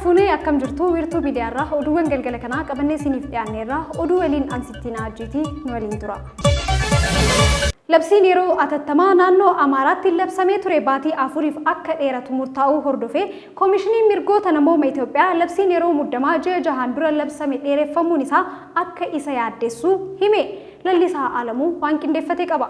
Fuunee akkam jirtu? Wiirtuu miidiyaarraa oduuwwan galgala kanaa qabannee isiniif dhiyaanneerra. Oduu waliin ansittiin ajjiitii nu waliin tura. Labsiin yeroo atattamaa naannoo Amaaraatti labsamee ture baatii 4f akka dheeratu murtaa'uu hordofee Koomishiniin Mirgoota Namooma Itoophiyaa labsiin yeroo muddamaa ji'a jahaan dura labsame dheereffamuun isaa akka isa yaaddessu hime. Lallisaa Alamuu waan qindeeffate qaba.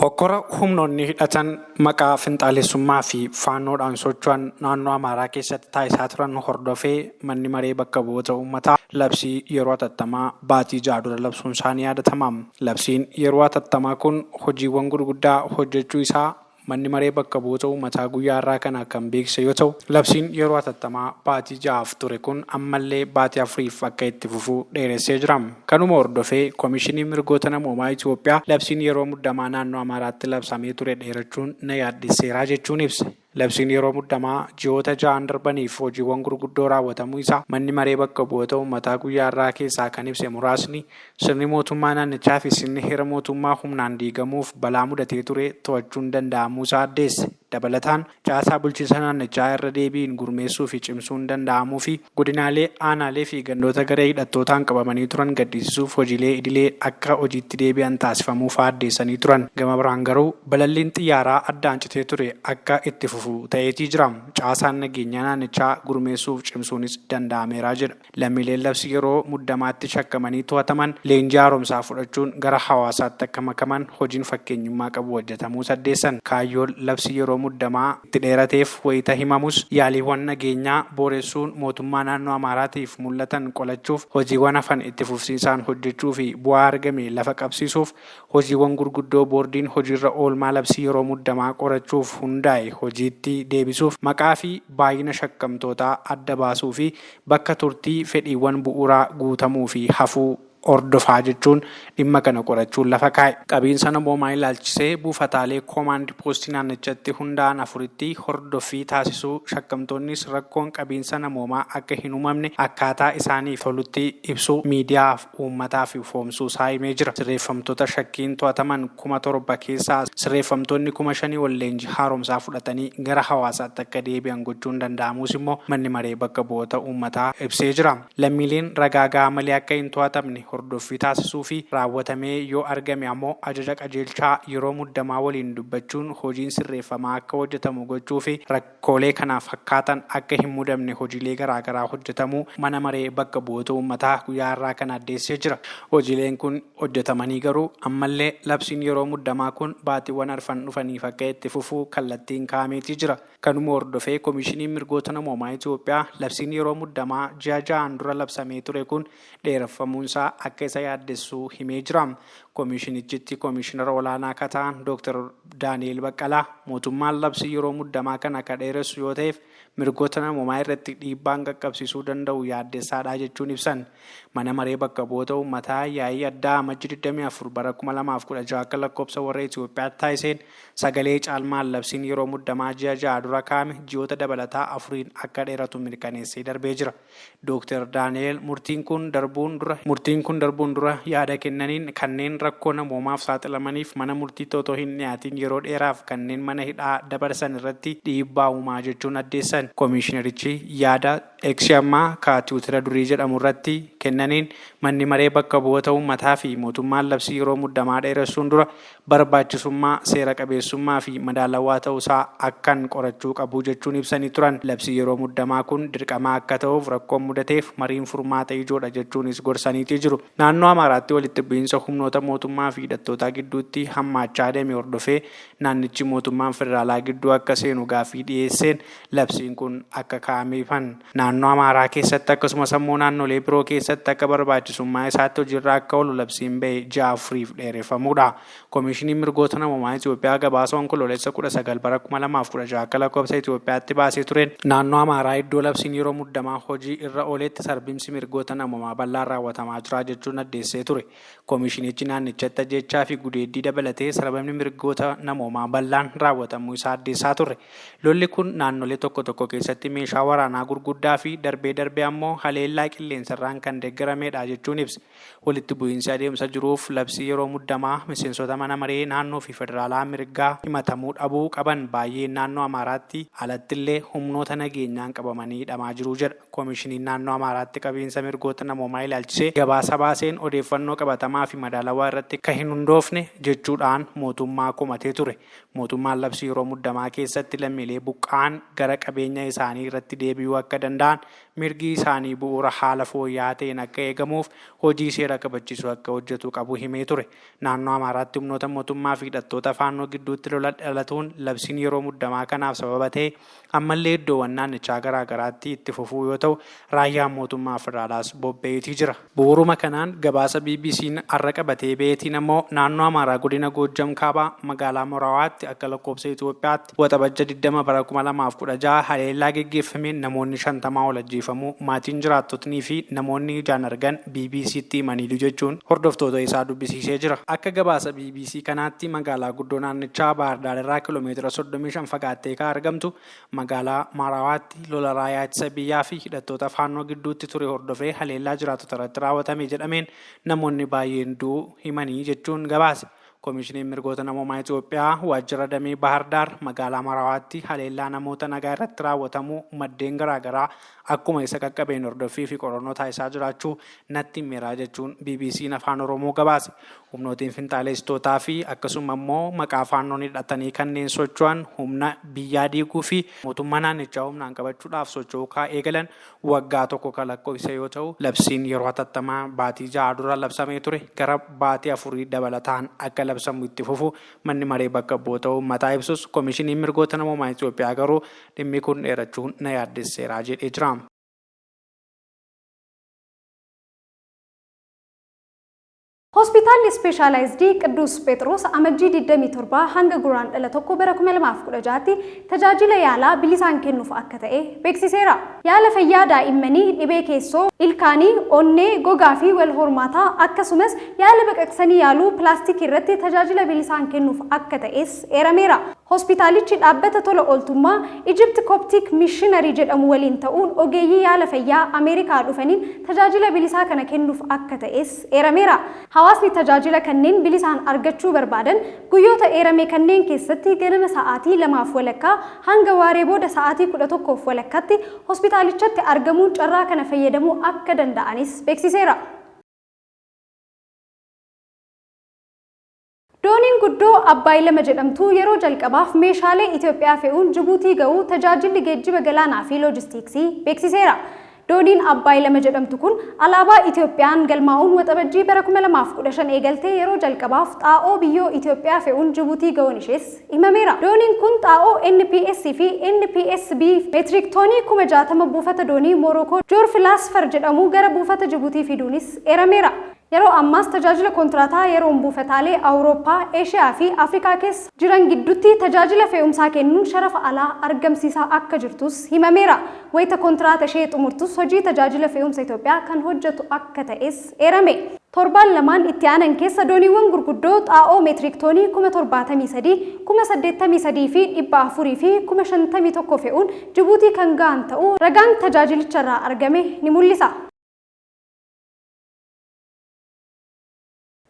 Hokkora humnoonni hidhatan maqaa finxaalessummaa fi Faannoodhaan socho'an naannoo Amaaraa keessatti taasisaa turan hordofee manni maree bakka bu'oota uummataa labsii yeroo atattamaa baatii 6 dura labsuun isaa ni yaadatama. Labsiin yeroo atattamaa kun hojiiwwan gurguddaa hojjechuu isaa Manni Maree Bakka Bu'oota Uummataa guyyaa har'aa kana kan beeksise yoo ta'u, labsiin yeroo atattamaa baatii ja'aaf ture kun ammallee baatii afuriif akka itti fufu dheeressee jira. Kanuma hordofee Komishiniin Mirgoota Namoomaa Itoophiyaa labsiin yeroo muddamaa naannoo Amaaraatti labsamee ture dheerachuun na yaaddesseera jechuun ibse. Labsiin yeroo muddamaa ji'oota ja'an darbaniif hojiiwwan gurguddoo raawwatamuu isaa Manni Maree Bakka Bu'oota Uummataa guyyaa har'aa keessaa kan ibse muraasni Sirni mootummaa naannichaa fi sirni heera mootummaa humnaan diigamuuf balaa mudatee ture to'achuun danda'amuu isaa addeesse. Dabalataan, caasaa bulchiinsa naannichaa irra deebiin gurmeessuu fi cimsuun danda'amuu fi godinaalee, aanaalee fi gandoota garee hidhattootaan qabamanii turan gadhiisisuuf hojiilee idilee akka hojiitti deebi'an taasifamuu fa'aa addeessanii turan. Gama biraan garuu, balalliin xiyyaaraa addaan citee ture akka itti fufu ta'eetii jira. Caasaan nageenyaa naannichaa gurmeessuuf cimsuunis danda'ameera jedha. Lammiileen labsii yeroo muddamaatti shakkamanii to'ataman leenjii haaromsaa fudhachuun gara hawaasaatti akka makaman hojiin fakkeenyummaa qabu hojjetamuus addeessan. Kaayyoon labsii yeroo muddamaa itti dheerateef wayita himamus yaaliiwwan nageenyaa booressuun mootummaa naannoo Amaaraatiif mul'atan qolachuuf hojiiwwan hafan itti fufsiisaan hojjechuu fi bu'aa argame lafa qabsiisuuf Hojiiwwan gurguddoo boordiin hojiirra oolmaa labsii yeroo muddamaa qorachuuf hundaa'e hojiitti deebisuuf maqaa fi baay'ina shakkamtootaa adda baasuu fi bakka turtii fedhiiwwan bu'uuraa guutamuu fi hafuu hordofaa jechuun dhimma kana qorachuun lafa kaa'e. Qabiinsa namoomaa ilaalchisee buufataalee koomaand poostii naannichatti hundaa'an afuritti hordoffii taasisuu, shakkamtoonnis rakkoon qabiinsa namoomaa akka hin uumamne akkaataa isaaniif tolutti ibsuu, miidiyaaf uummataaf ifoomsuu isaa himee jira. Sirreeffamtoota shakkiin to'ataman 7,000 keessaa sirreeffamtoonni 5,000 ol leenjii haaromsaa fudhatanii gara hawaasaatti akka deebi'an gochuun danda'amuus immoo manni maree bakka bu'oota uummataa ibsee jira. Lammiileen ragaa gahaa malee akka hin to'atamne hordoffii taasisuu fi raawwatamee yoo argame ammoo ajaja qajeelchaa yeroo muddamaa waliin dubbachuun hojiin sirreeffamaa akka hojjetamu gochuu fi Rakkoolee kana fakkaatan akka hin mudamne hojiilee garaa garaa hojjetamuu Mana Maree Bakka Bu'oota Uummataa guyyaa har'aa kana addeessee jira. Hojiileen kun hojjetamanii garuu ammallee labsiin yeroo muddamaa kun baatiiwwan arfan dhufaniif akka itti fufu kallattiin kaa'ameetii jira. Kanuma hordofee Komishiniin Mirgoota Namoomaa Itoophiyaa labsiin yeroo muddamaa ji'a ja'aan dura labsamee ture kun dheereffamuunsaa akka isa yaaddessu himee jira. Komishinichitti Komishinara Olaanaa ka ta'an Dooktar Daani'eel Baqqalaa mootummaan labsii yeroo muddamaa kana ka dheeressu yoo ta'eef mirgoota namoomaa irratti dhiibbaan qaqqabsiisuu danda'u yaaddessaadha jechuun ibsan. Mana Maree Bakka Bu'oota Uummataa yaa'ii addaa Amajji 24 bara 2016 akka lakkoofsa warra Itoophiyaatti taasiseen sagalee caalmaan labsiin yeroo muddamaa ji'a 6 dura kaa'ame ji'oota dabalataa afuriin akka dheeratu mirkaneessee darbee jira. Dooktar Daani'eel murtiin kun darbuun dura murtiin kun darbuun dura yaada kennaniin kanneen rakkoo namoomaaf saaxilamaniif mana murtiitti otoo hin dhiyaatiin yeroo dheeraaf kanneen mana hidhaa dabarsan irratti dhiibbaa uumaa jechuun addeessan. Komiishinerichi yaada X ammaa ka Tiwutira durii jedhamu irratti kennaniin manni maree bakka bu'oota uummataa fi mootummaan labsii yeroo muddamaa dheeressuun dura barbaachisummaa, seera qabeessummaa fi madaalawaa ta'uusaa akkan qorachuu qabu jechuun ibsanii turan. Labsii yeroo muddamaa kun dirqamaa akka ta'uuf rakkoon mudateef mariin furmaata ijoodha jechuunis gorsaniitii jiru. Naannoo Amaaraatti walitti bu'iinsa humnoota mootummaa fi hidhattootaa gidduutti hammaachaa adeeme hordofee naannichi mootummaan federaalaa gidduu akka seenu gaaffii dhiyeesseen labsiin kun akka kaa'ame ifan. Naannoo Amaaraa keessatti akkasumas ammoo naannolee biroo keessatti akka barbaachisummaa isaatti hojiirra akka oolu labsiin bahe ji'a afuriif dheereffamuudha. Komiishiniin Mirgoota Namoomaa Itoophiyaa gabaasa Onkoloolessa 19 bara 2016 akka lakkoofsa Itoophiyaatti baasee tureen naannoo Amaaraa iddoo labsiin yeroo muddamaa hojii irra ooletti sarbimsi mirgoota namoomaa bal'aan raawwatamaa jira jechuun addeessee ture. Komiishinichi naannichatti ajjeechaa fi gudeeddii dabalatee sarbamni mirgoota namoomaa bal'aan raawwatamuu isaa addeessaa ture. Lolli kun naannolee tokko tokko keessatti meeshaa waraanaa gurguddaa guddaa fi darbee darbee ammoo haleellaa qilleensarraan kan deeggarameedha jechuun ibse. Walitti bu'iinsi adeemsa jiruuf labsii yeroo muddamaa miseensota mana maree naannoo fi federaalaa mirgaa himatamuu dhabuu qaban baay'een naannoo Amaaraatti alattillee humnoota nageenyaan qabamanii hidhamaa jiru jedha. Koomishiniin naannoo Amaaraatti qabiinsa mirgoota namoomaa ilaalchisee gabaasa baaseen odeeffannoo qabatamaa fi madaalawaa irratti kan hin hundoofne jechuudhaan mootummaa komatee ture. Mootummaan labsii yeroo muddamaa keessatti lammiilee buqqa'an gara qabeenya isaanii irratti deebi'uu akka danda'an, mirgi isaanii bu'uura haala fooyya'aa ta'een akka eegamuuf hojii seera kabachiisuu akka hojjetu qabu himee ture. Naannoo Amaaraatti humnoota mootummaa fi hidhattoota Faannoo gidduutti lola dhalatuun labsiin yeroo muddamaa kanaaf sababa ta'e ammallee iddoowwan naannichaa garaa garaatti itti fufuu yoo ta'u, raayyaan mootummaa federaalaas bobba'eetii jira. Bu'uuruma kanaan gabaasa BBC'n har'a qabatee ba'eetiin ammoo naannoo Amaaraa godina Goojjam Kaabaa magaalaa Morawaatti akka lakkoofsa Itoophiyaatti Waxabajja 20 bara 2016 haleellaa geggeeffameen namoonni 50 ol ajjeefamuu maatiin jiraattotnii fi namoonni ijaan argan BBC'tti himaniiru jechuun hordoftoota isaa dubbisiisee jira. Akka gabaasa bbc kanaatti magaalaa guddoo naannichaa Baahirdaar irraa kiloomeetira 35 fagaattee kan argamtu magaalaa Maarawaatti lola Raayyaa Ittisa Biyyaa fi hidhattoota Faannoo gidduutti ture hordofee haleellaa jiraattota irratti raawwatame jedhameen namoonni baay'een du'uu himanii jechuun gabaase. Komishiniin Mirgoota Namoomaa Itoophiyaa Waajjira Damee Baahar Daar magaalaa Marawaatti haleellaa namoota nagaa irratti raawwatamuu maddeen garaa garaa akkuma isa qaqqabeen hordoffii fi qorannoo taasisaa jiraachuu natti himeera jechuun BBC'n Afaan Oromoo gabaase. Humnootiin finxaaleessitootaa fi akkasuma immoo maqaa Faannoon hidhatanii kanneen socho'an humna biyyaa diiguu fi mootummaa naannichaa humnaan qabachuudhaaf socho'uu kaa eegalan waggaa tokko kan lakkoofsise yoo ta'u, labsiin yeroo hatattamaa baatii jaha dura labsamee ture gara baatii afurii dabalataan akka labsamu itti fufu Manni Maree Bakka Bu'oota Uummataa ibsus, Komishiniin Mirgoota Namoomaa Itoophiyaa garuu dhimmi kun dheerachuun na yaaddesseera jedhee jira. Hospitaalli Ispeeshaalaayizdii Qidduus Pheexiroos Amajjii 27 hanga Guraandhala 1 bara 2016tti tajaajila yaalaa bilisaan kennuuf akka ta'e beeksiseera. Yaala fayyaa daa'immanii, dhibee keessoo, ilkaanii, onnee, gogaa fi wal hormaataa akkasumas yaala baqaqsanii yaaluu pilaastikii irratti tajaajila bilisaan kennuuf akka ta'es eerameera. Hospitaalichi dhaabbata tola ooltummaa Egypt Coptic Missionary jedhamu waliin ta'uun ogeeyyii yaala fayyaa Ameerikaa dhufaniin tajaajila bilisaa kana kennuuf akka ta'es eerameera. Hawaasni tajaajila kanneen bilisaan argachuu barbaadan guyyoota eerame kanneen keessatti ganama sa'aatii lamaaf walakkaa hanga waaree booda sa'aatii 11f walakkatti hospitaalichatti argamuun carraa kana fayyadamuu akka danda'anis beeksiseera. Dooniin guddoo Abbaay 2 jedhamtu yeroo jalqabaaf meeshaalee Itoophiyaa fe'uun Jibuutii ga'uu Tajaajilli Geejjiba Galaanaa fi Loojistiiksii beeksiseera. Dooniin Abbaay 2 jedhamtu kun alaabaa Itoophiyaan galmaa'uun Waxabajjii bara 2015 eegaltee yeroo jalqabaaf xaa'oo biyyoo Itoophiyaa fe'uun Jibuutii ga'uun ishees himameera. Dooniin kun xaa'oo NPS fi NPSB meetirik toonii 60,000 buufata doonii Moorookoo Joorf Laasfar jedhamuu gara buufata Jibuutii fiduunis eerameera. Yeroo ammaas tajaajila kontiraataa yeroon buufataalee Awurooppaa, Eeshiyaa fi Afrikaa keessa jiran gidduutti tajaajila fe'umsaa kennuun sharafa alaa argamsiisaa akka jirtus himameera. Wayita kontiraata ishee xumurtus hojii tajaajila fe'umsa Itoophiyaa kan hojjetu akka ta'es eerame. Torbaan lamaan itti aanan keessa dooniiwwan gurguddoo xaa'oo meetirik toonii 73,000, 83,400 fi 51,000 fe'uun Jibuutii kan ga'an ta'uu ragaan tajaajilicharraa argame ni mul'isa.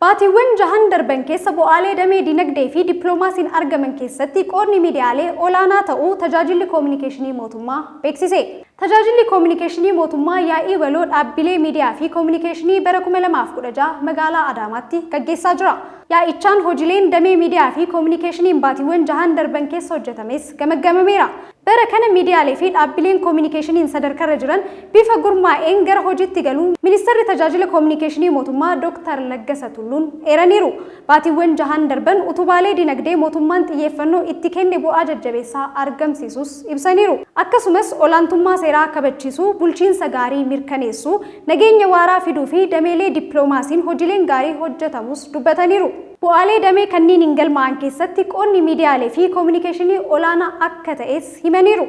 Baatiiwwan jahan darban keessa bu'aalee damee dinagdee fi dippiloomaasiin argaman keessatti qoodni miidiyaalee olaanaa ta'uu Tajaajilli Koominikeeshinii Mootummaa beeksise. Tajaajilli Koominikeeshinii Mootummaa yaa'ii waloo dhaabbilee miidiyaa fi koominikeeshinii bara 2016 magaalaa Adaamaatti gaggeessaa jira. Yaa'ichaan hojileen damee miidiyaa fi koominikeeshiniin baatiiwwan jahan darban keessa hojjetames gamaggamameera. Bara kana miidiyaalee fi dhaabbileen koominikeeshiniin sadarkarra jiran bifa gurmaa'een gara hojiitti galuu Ministirri Tajaajila Koominikeeshinii Mootummaa Dooktar Laggasa Tulluun eeraniiru. Baatiiwwan jahan darban utubaalee dinagdee mootummaan xiyyeeffannoo itti kenne bu'aa jajjabeessaa argamsiisuus ibsaniiru. Akkasumas olaantummaa seeraa kabachiisuu, bulchiinsa gaarii mirkaneessuu, nageenya waaraa fiduu fi dameelee dippiloomaasiin hojiileen gaarii hojjetamuus dubbataniiru. Bu'aalee damee kanniiniin galmaa'an keessatti qoodni miidiyaalee fi koominikeeshinii olaanaa akka ta'es himaniiru.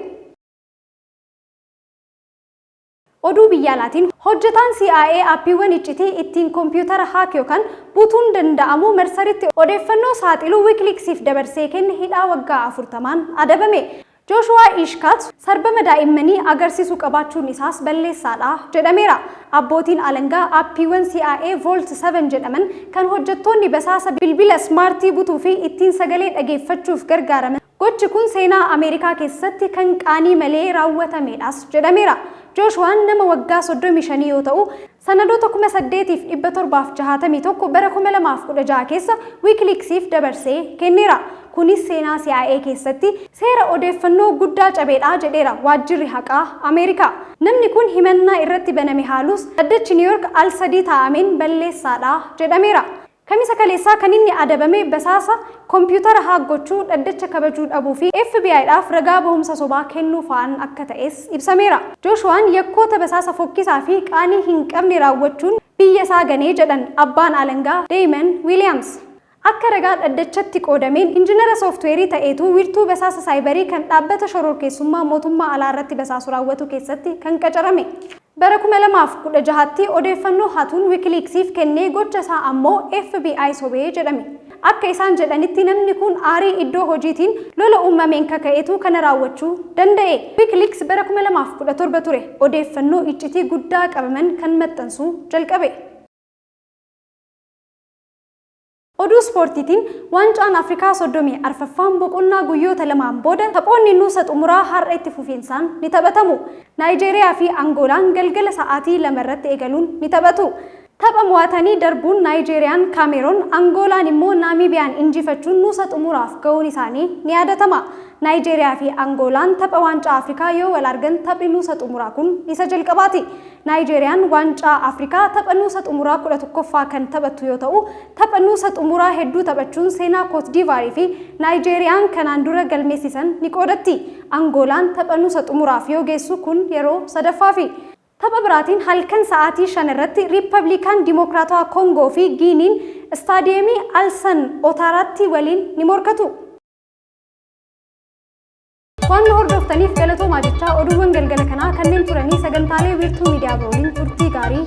Oduu biyya alaatiin hojjetaan CIA aappiiwwan iccitii ittiin kompiwutara haak yookaan butuun danda'amu marsaritti odeeffannoo saaxiluu Wikileaksiif dabarsee kenne hidhaa waggaa 40n adabame. Jooshuwaa Iishkaat sarbama daa'immanii agarsiisu qabaachuun isaas balleessaadha jedhameera. Abbootiin alangaa aappiiwwan CIA Vault 7 jedhaman kan hojjettoonni basaasa bilbila ismaartii butuu fi ittiin sagalee dhageeffachuuf gargaaraman gochi kun seenaa Ameerikaa keessatti kan qaanii malee raawwatamedhas jedhameera. Jooshuwaan nama waggaa 35 yoo ta'u, sanadoota 8761 bara 2016 keessa Wikileaksiif dabarsee kenneera. Kunis seenaa CIA keessatti seera odeeffannoo guddaa cabeedha jedheera waajjirri haqaa Ameerikaa. Namni kun himannaa irratti baname haalus dhaddachi New York al sadii taa'ameen balleessaadha jedhameera. Kamisa kaleessaa kan inni adabame basaasa kompiitara hack gochuu, dhaddacha kabajuu dhabuu fi FBI'dhaaf ragaa bahumsa sobaa kennuu fa'aan akka ta'es ibsameera. Jooshuwaan yakkoota basaasa fokkisaa fi qaanii hin qabne raawwachuun biyya isaa ganee jedhan abbaan alangaa Deeman Wiiliyaams. Akka ragaa dhaddachatti qoodameen injinara sooftiweerii ta'eetu wiirtuu basaasa saayibarii kan dhaabbata shororkeessummaa mootummaa alaa irratti basaasu raawwatu keessatti kan qacarame. Bara 2016tti odeeffannoo hatuun Wikileaksiif kennee gocha isaa ammoo FBI sobee jedhame. Akka isaan jedhanitti namni kun aarii iddoo hojiitiin lola uumameen kaka'eetu kana raawwachuu danda'e. Wikileaks bara 2017 ture odeeffannoo iccitii guddaa qabaman kan maxxansuu jalqabe. Oduu ispoortiitiin waancaan Afrikaa 34ffaan boqonnaa guyyoota lamaan booda taphoonni nuusa xumuraa har'a itti fufiinsaan ni taphatamu. Naayijeeriyaa fi Angoolaan galgala sa'aatii 2 irratti eegaluun ni taphatu. Tapha mo'atanii darbuun Naayijeeriyaan Kaameroon, Angoolaan immoo Naamibiyaan injifachuun nuusa xumuraaf ga'uun isaanii ni yaadatama. Naayijeeriyaa fi Angoolaan tapha waancaa Afrikaa yoo wal argan taphni nuusa xumuraa kun isa jalqabaati. Naayijeeriyaan waancaa Afrikaa tapha nuusa xumuraa 11ffaa kan taphattu yoo ta'u, tapha nuusa xumuraa hedduu taphachuun seenaa Kootdiivaarii fi Naayijeeriyaan kanaan dura galmeessisan ni qoodatti. Angoolaan tapha nuusa xumuraaf yoo geessu kun yeroo sadaffaafi. Tapha biraatiin halkan sa'aatii 5 irratti Riippablikaan Dimookiraatawaa Koongoo fi Giiniin Istaadiyeemii Alsan Otaaraatti waliin ni morkatu. Waan nu hordoftaniif galatoomaa jechaa oduuwwan galgala kanaa kanneen turanii sagantaalee wiirtuu miidiyaa birooliin turtii gaarii.